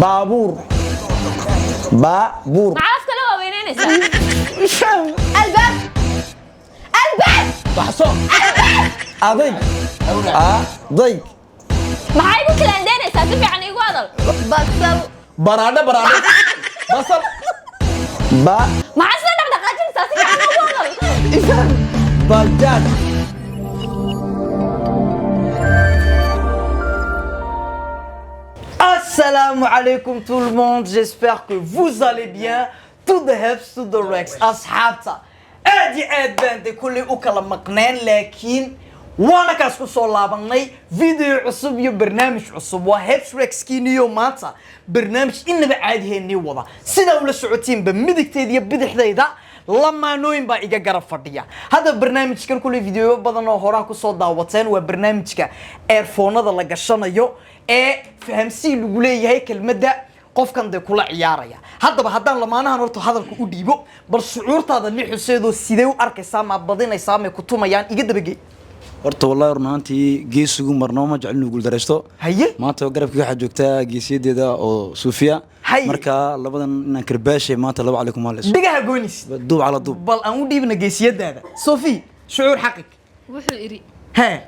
Baabuur, baabuur. Maxaa afka la waaweynanaysaa? Albaab, albaab. Baxso, adayg, adayg. Maxaa igu kilaandeynaysaa? Si fiican igu hadal. Basal. Baraadho, baraadho, basal. Ba. Maxaa isla dhaqdhaqaajinaysaa? Si fiican ugu hadal. Bajaaj. Assalamu alaikum tout le monde, j'espère que vous allez bien. To the heps, to the rex, asxaabta. Aad iyo aad baan de kulley u kala maqneen, laakiin waana kaas ku soo laabanay video cusub iyo barnaamij cusub. Waa Heps Rex kiiniyo maanta barnaamij inaba caadiheennii wada. Sidaa ula socotiinba, midigteeda iyo bidixdayda lamaanooyin baa iga garab fadhiya. Hadda barnaamijkan kuley videoyo badan oo horaa kusoo daawateen. Waa barnaamijka earphone-ada la gashanayo ee fahamsii lagu leeyahay kelmadda qofkan dee kula ciyaaraya. Haddaba haddaan lamaanahan horta hadalka u dhiibo, bal shucuurtaada lixuseedoo sidee u arkaysaa? Ma badinaysaa? May ku tumayaan? Iga dabagey. Horta wallahi run ahaantii geesigu marnaba ma jecel inuu guuldaraysto. Haye. Maanta garabkii waxaa joogtaa geesiyadeeda oo Suufiya. Haye. Marka labadan inaan karbaashay maanta laba calaykum halis. Dhigaha goynis. Duub cala duub. Bal aan u dhiibna geesiyadaada Sophie, shucuur xaqig. Wuxuu idhi hee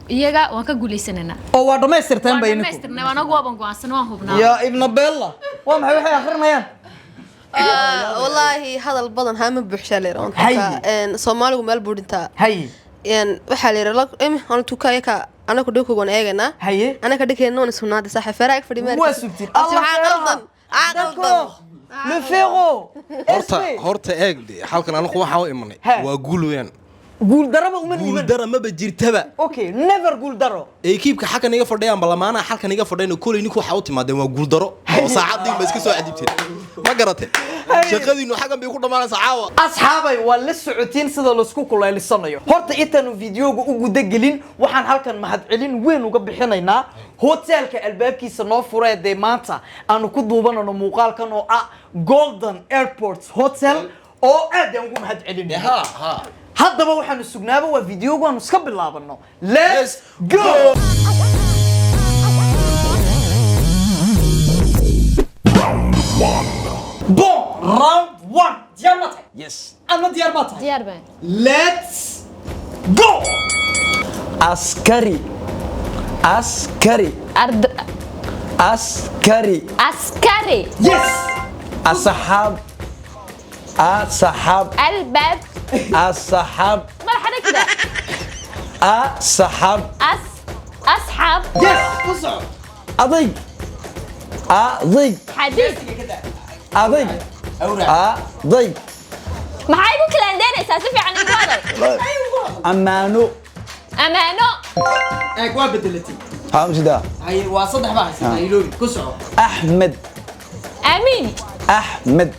iyaga waan ka guulaysanaynaa. Oo waa dhammaystirteen waan bay ninku dhammaystirnay, anagu waaban go'aansan, waan hubnaa. Yaa ibna Bella, waa maxay waxay akhrinayaan? Wallaahi hadal badan haama buuxshaa la yidhaa. Haye. Soomaaligu meel buu dhintaa. Haye. Waxaa la yidhi anu tukayaka anaku dhigkooga waan eegaynaa. Haye. Anaka dhigkeena waan sugnaada saaxiib feeraha ag fadhi. Waa sugtiin. Allah qaldan aa qaldan. D'accord. Le ferro. Horta horta eeg de, halkan anagu waxaa u imanay He. waa guul weeyaan. Guuldaraba uma iman. Guuldara maba jirtaba. Okay, never guuldaro. Ekiibka xalkan iga fadhiyaan, balamaanaha xalkan iga fadhiyaan, koley ninku waxaa u timaadeen waa guuldaro oo saacadiin ba iska soo cadibteen. Ma garatay? Shaqadiinu xaggan bay ku dhammaanaysaa caawa. Asxaabay, waa la socotiin sida laisku kulaylisanayo. Horta intaanu videoga u guda gelin, waxaan halkan mahadcelin weyn uga bixinaynaa hotelka albaabkiisa noo furee dee maanta aanu ku duubanano muuqaalkan, oo ah Golden Airport Hotel, oo aad aan ugu mahadcelinayno. Ha ha. Haddaba waxaanu sugnaaba waa videogu aanu iska bilaabano. Let's go. Bon, round one, diyaar ma tahay? Yes. Adna diyaar ma tahay? Diyaar baan. Let's go. Askari, askari. Ard. Askari. Askari. Yes. Asxaab, asxaab. Albaab. Asxaab. Madaxa kida. Asxaab. As asxaab. Yes, ku soco. Adayg, adayg. Xadiid. Adayg, adayg. Maxaa igu kilaandeynaysaa? Si fiican igu hadal. Ammaano. Amaano. Eeg, waa bedelatay. Haa, masidaa. Haye, waa saddex baa haysataa, iloobi, ku soco. Axmed. Amiin. Axmed.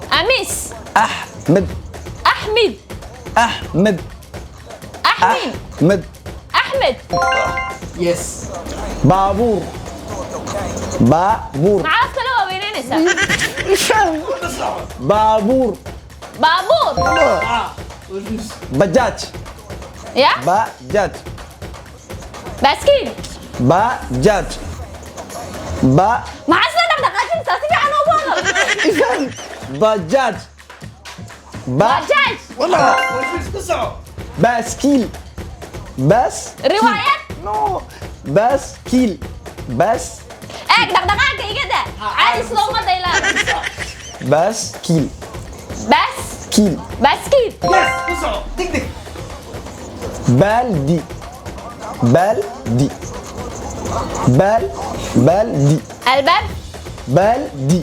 Amiis. Axmed. Axmid. Axmed. Axmiin. Axmed. Axmed. Yes. Baabuur, baabuur. Maxaa afka la waaweynanaysaa? Baabuur. Baabuur. Bajaaj. Ya. Bajaaj. Baaskiil. Bajaaj ba. Maxaa isla dhaqdhaqaajinaysaa? Si fiican ugu hadal. Bajaaj ba. Bajaaj. Ku soco. Baaskiil, baas. Riwaayad. No, baaskiil, baas. Eeg, dhaqdhaqaaga iga daa, caadi sida ummadda ilaada. Baaskiil. Baas. Kiil. Baaskiil. Yes, ku soco, deg deg. Baaldi, baaldi, baal, baaldi. Albaab. Baaldi.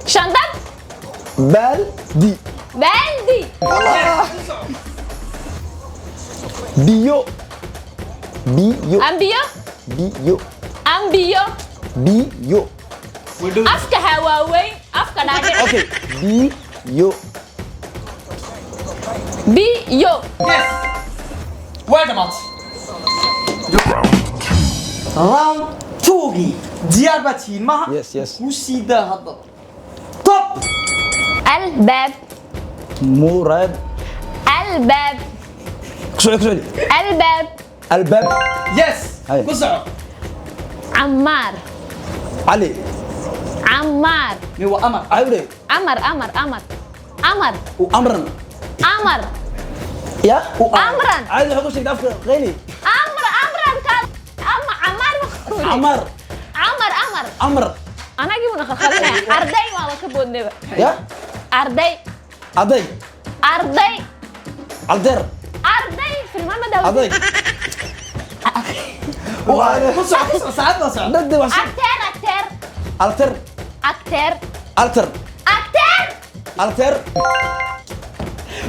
Shandad. Baaldi. Baaldi. Biyo, biyo. Ambiyo. Biyo. Ambiyo. Biyo. Afka ha waaweyn, afka dhaadhic. Okay, biyo. Biyo. Yes, waa dhamaatay round two-gii. Diyaar baa tihiin, maha? Yes. Ku sii daa haddaba, top. Albaab. Muraad. Albaab. Ku socod, ku socod. Albaab. Albaab. Yes. Haye. Ku soco. Camaar. Cali. Camaar. Mi waa amar. Cawre. Amar, amar, amar, amar. U amran. Amar. Ya. Amran. Caadi waxaa ku sheegtay afka qayli. Amr, amran ka ama camaar ma ku yidhi. Camar. Camar, amar. Amr. Anagii buna khalkhalinaya. Arday waaba ka boodneba. Ya. Arday. Aday. Arday. Aldeer. Arday filmaan ma daawatid? Aday. Ku soco, ku soco, saacad baa socda. Dad wax. Acteur, acteur. Alter. Acteur. Alter. Acteur. Alter.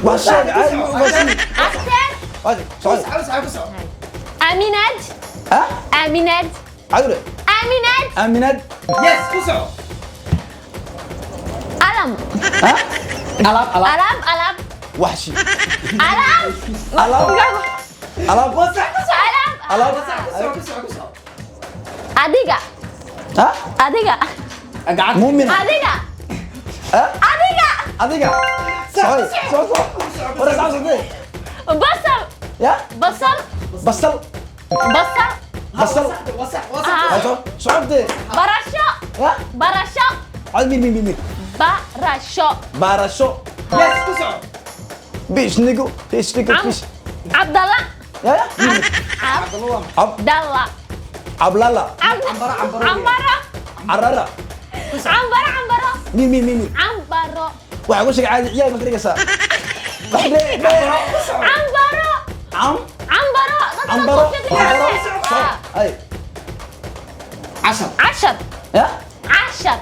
Wax sheeg caadi ma ogaasin. Acteur. Caadi, socod. Ku soco, ku soco. Aaminaad. Ha? Aaminaad. Cawre. Aaminaad. Aaminaad. Yes, ku soco. Alam. Ha? Alaab, alaab. Alaab, alaab. Waxshi. Alaab. Alaab. Alaab. Waa sax, ku soco. Alaab. Alaab. Waa sax, ku soco, ku soco, ku soco. Adiga. Ha? Adiga. Gacanta. Muumina. Adiga. Ha? Adiga. Adiga. Socod. Socod. War sax socod. Basal. Ya? Basal. Basal. Basal. Basal. Waa sax, waa sax. Ah. Socod. Socod. Barasho. Ya? Barasho. Caadi mir mir mir. Barasho. Barasho. Yes, ku soco. Bish nigo. Bish nigo bish. Cabdalla. Ya ya. Cabdalla. Ablala. Cambaro, cambaro. Cambaro. Carara. Cambaro, cambaro. Mir mir mir mir. Cambaro. Waxaa ku sheegay caadi ciyaar ma ka dhigaysaa. Cambaro. Cam. Cambaro. Dadka Cambaro. koofiyadda xiran. Ah. Ay. Cashar. Cashar. Ya? Cashar.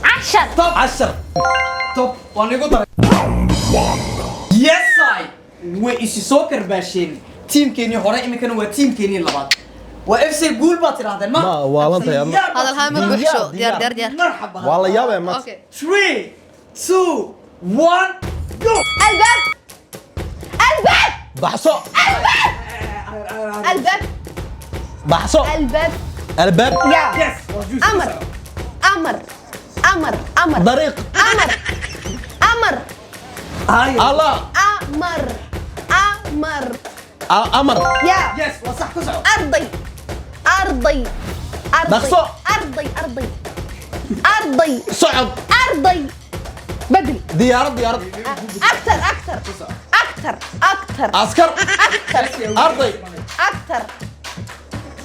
Cashar. Cashar. Top, waan igu daray. Yes, I. Way isi soo karbaasheen tiimkeenii hore, iminkana waa tiimkeenii labaad. Waa FC guul baad tidhahdeen ma? Ma, waa lantay adna. Diyaar baad Hadal haan ma buuxsho. Diyaar, diyaar, diyaar. Marxaba. Waa la yaabaya maanta. Okay. 3, 2, 1, go. Albaab. Albaab. Baxso. Albaab. Baxso. Albaab. Albaab. Ya. Yes, waa juice. Amar. Amar. Amar. Amar. Dariiq. Amar. Amar. Allah. Amar. Amar. Amar. Ya. Yes, waa sax, ku soco. Arday. Arday. Arday. Dhaqso. Arday. Arday. Arday. Socod. Arday. Bedel. Diyaarad, diyaarad. أكثر، أكثر، أكثر، أكثر. Askar. أكثر. Arday. أكثر،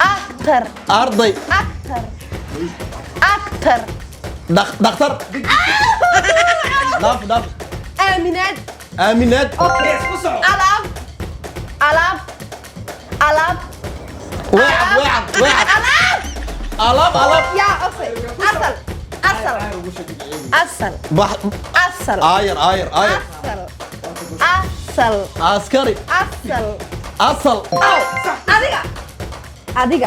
أكثر. Arday. أكثر، أكثر. Dhakhtar. Dhaaf, dhaaf. آمنات. Aaminaad. Yes, ku soco. ألعب، ألعب، ألعب. Weecad, weecad, weecad. ألعب. Alaab, alaab. يا أصل، أصل، أصل، أصل. Bax. أصل. Aayar, aayar, aayar. أصل، أصل. Askari. أصل. Asal. أديك، أديك.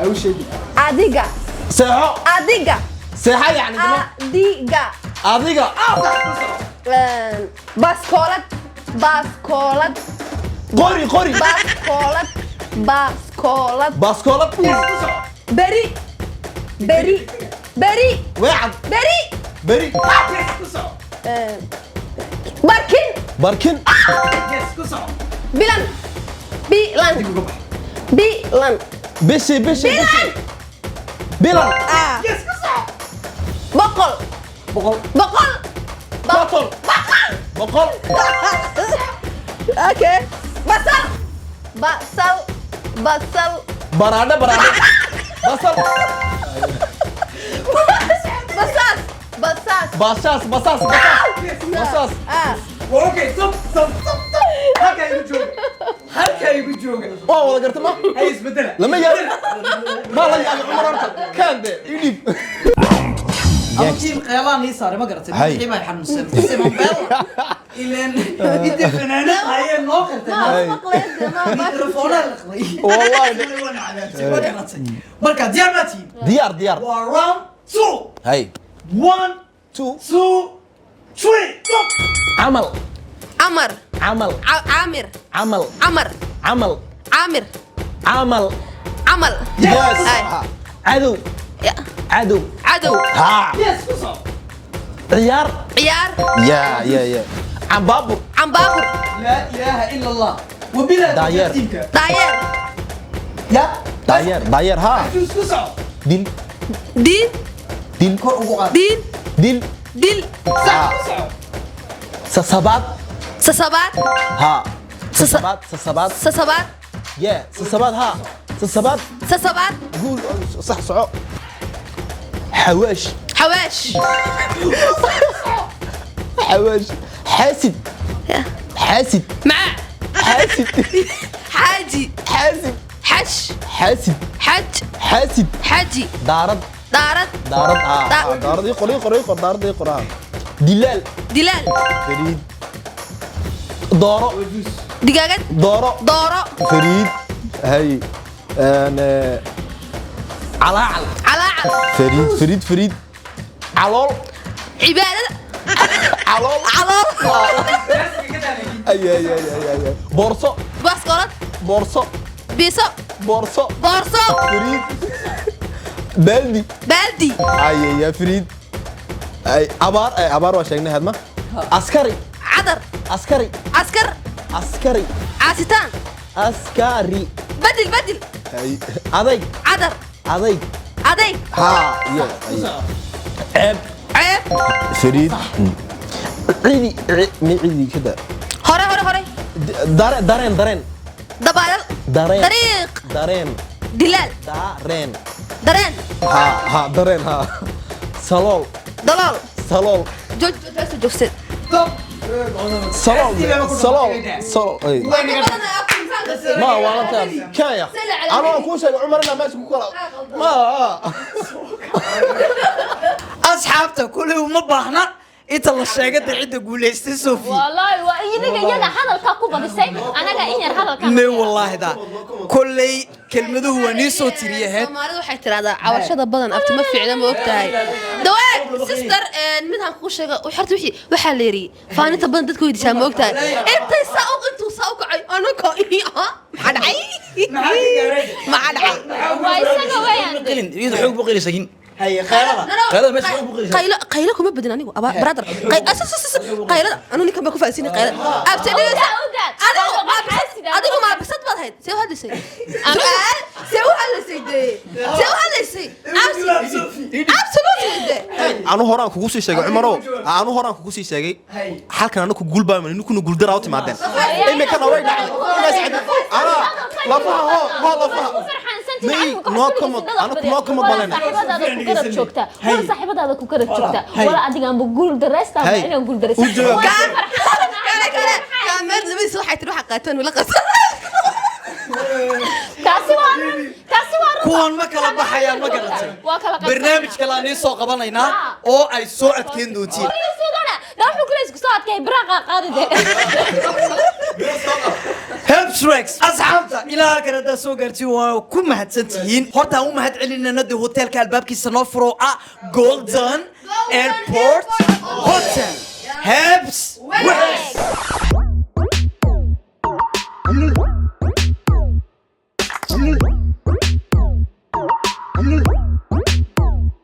Au sheegi. أديك. Seexo. أديك. Seexa yacni dama. أديك. Adiga. Baaskoolad, baaskoolad. Qori, qori. Baaskoolad, baaskoolad. Baaskoolad. Beri, beri, beri. Weecad. Beri. Beri. Yes, ku soco. Barkin. Barkin. Yes, ku soco. Bilan, bilan, bilan. Bishi, bishi, bishi. Bilan. Bilan. Ah. Yes, ku soco. Boqol. Boqol. Boqol. Boqol. Boqol. Boqol. Okay. Basal, basal, basal. Baradho, baradho. Basal. Basaas, basaas. Basaas, basaas, basaas. Basaas. Ah. Waa okay, stop, stop, stop, stop. Halkaa igu jooga. Halkaa igu jooga. Waa wada garta ma? Hay isbedela. Lama yaabin. Ma la yaabin Cumar horta. Kaan de, ii dhiib. Ama tiim qeelaan ii saaray, ma garatay? Hay. Wixii baa xanuunsan. Simon Bell. Ileen intii fanaanad hayeen noo qirtay. Mikrofoonaa laqday. Wallahi. Waan cadaabtay, ma garatay? Marka diyaar baa tihiin? Diyaar, diyaar. Waa round two. Hay. 1, 2, 2, 3, go. Camal. Amar. Camal. Caamir. Camal. Amar. Camal. Caamir. Camal. Camal. Yes. Ay. Cadow. Ya. Cadow. Cadow. Ha. Yes, ku soco. Ciyaar. Ciyaar. Ya, ya, ya. Cambaabur. Cambaabur. Laa ilaaha ila Allah. Wabilaa Daayeer. tiimka. Daayeer. Ya. Daayeer, daayeer, ha. Juice, ku soco. Dil. Diin. Dil. Kor ugu qaad. Diin. Dil. Dil. Sax. Sasabaad. Sasabaad. Ha. Sasabaad, sasabaad. Sasabaad. Yeah, sasabaad, ha, sasabaad. Sasabaad. Guul, sax, soco. Xawaash. Xawaash. Xawaash. Xaasid. Xaasid. Maca. Xaasid. Xaaji. Xaasid. Xash. Xaasid. Xaj. Xaasid. Xaji. Daarad. Daarad. Daarad, ha. Daarad ii qor, ii qor, ii qor, daarad ii qor, ha. Dilaal. Dilaal. Fariid. Dooro. Digaagad. Dooro. Dooro. Fariid. Hay. Calaacal. Calaacal. Fariid, fariid, fariid. Calool. Cibaadada. Calool. Calool. Ay, ay, ay, ay, ay, ay. Boorso. Baaskoolad. Boorso. Biiso. Boorso. Boorso. Fariid. Baaldi. Baaldi. Ay, ay, ay, fariid. Ay, abaar. Ay, abaar waa sheegnay hadma. Askari. Cadar. Askari. Askar. Askari. Caasitaan. Askari. Badil, badil. Ay, adayg. Cadar. Adayg. Adayg. Ha, yeah, ay. Ceeb. Ceeb. Fariid. Cidi, mi cidi kada. Hore, hore, hore. Dareen, dareen. Dabaalal. Dareen. Dariiq. Dareen. Dilaal. Dareen. Dareen. Ha, ha, dareen, ha. Salool. Dalool. Salool. Joog, joog, joogseed. Salool, salool, salool. Ay. Ma waa la taa kaya. Anoo kuu sheegay Cumar inaa meesha ku kala ma. Asxaabta kuley uma baahna inta la sheegay dee cidda guulaystay, Sophie. Wallaahi waa iyaga, iyada hadalkaa ku badisay, anaga in yar hadalkaa. Me wallaahi da kolley kelmaduhu waa nii soo tiriyaheed. Soomaalidu waxay tiraahdaa cawashada badan abti ma fiicna, ma ogtahay? Dawaag sister, mid aan kuu sheego horta, wixii waxaa la yidhi faaninta badan dadka weydiisaa, ma ogtahay? Intay saa u intuu saa u kacay anaka, maxaa dhacay, maxaa dhacay? Waa isaga weeyaan. Qilin iyada xoog buu qilaysakin. Haye, khayrada. Qaylada meesha xoog buu qilaysaa. Qaylo, qaylo kuma badin anigu aba brother. Qaylada anu ninkan baa ku fahansiinay qaylada abti. Awdaad, awdaad. Adigu ma bisad, adigu ma bisad baad hayd? See u hadlaysay su'aal, see u hadlaysay dee, see u hadlaysay? Absolutely dee. Anu horaan kugu sii sheegay, Cumarow, anu horaan kugu sii sheegay halkan anaku guul baa ninkuna guuldaraa u timaadeen. Iminkana way dhacday inaas anaa lafaha hoo hoo lafaha. May, no comment. Anaku no comment baan leenahay. Saaxiibadaada ku garab joogta wala saaxiibadaada ku garab joogta wala adigaanba guul dareysta Hey. inaan guul dareysta. U jawaab. Kale kale kaameer labadiisa waxay tiri waxa qaateen wala qabsan. Taasi waa run, taasi waa run. Kuwan ma kala baxayaan, ma garatay? Waa kala qabsanaa. Barnaamij kale aan ii soo qabanaynaa oo ay soo adkeyn doontiin. Da wuxuu kale isku soo adkay biraaqa qaadi de. Helps Rex, asxaabta ilaa halkan haddaad soo gaartiin waa ku mahadsan tihiin. Horta aan u mahad celinana dee hotelka albaabkiisa noo furo ah, Golden Airport Hotel. Hebs Rex.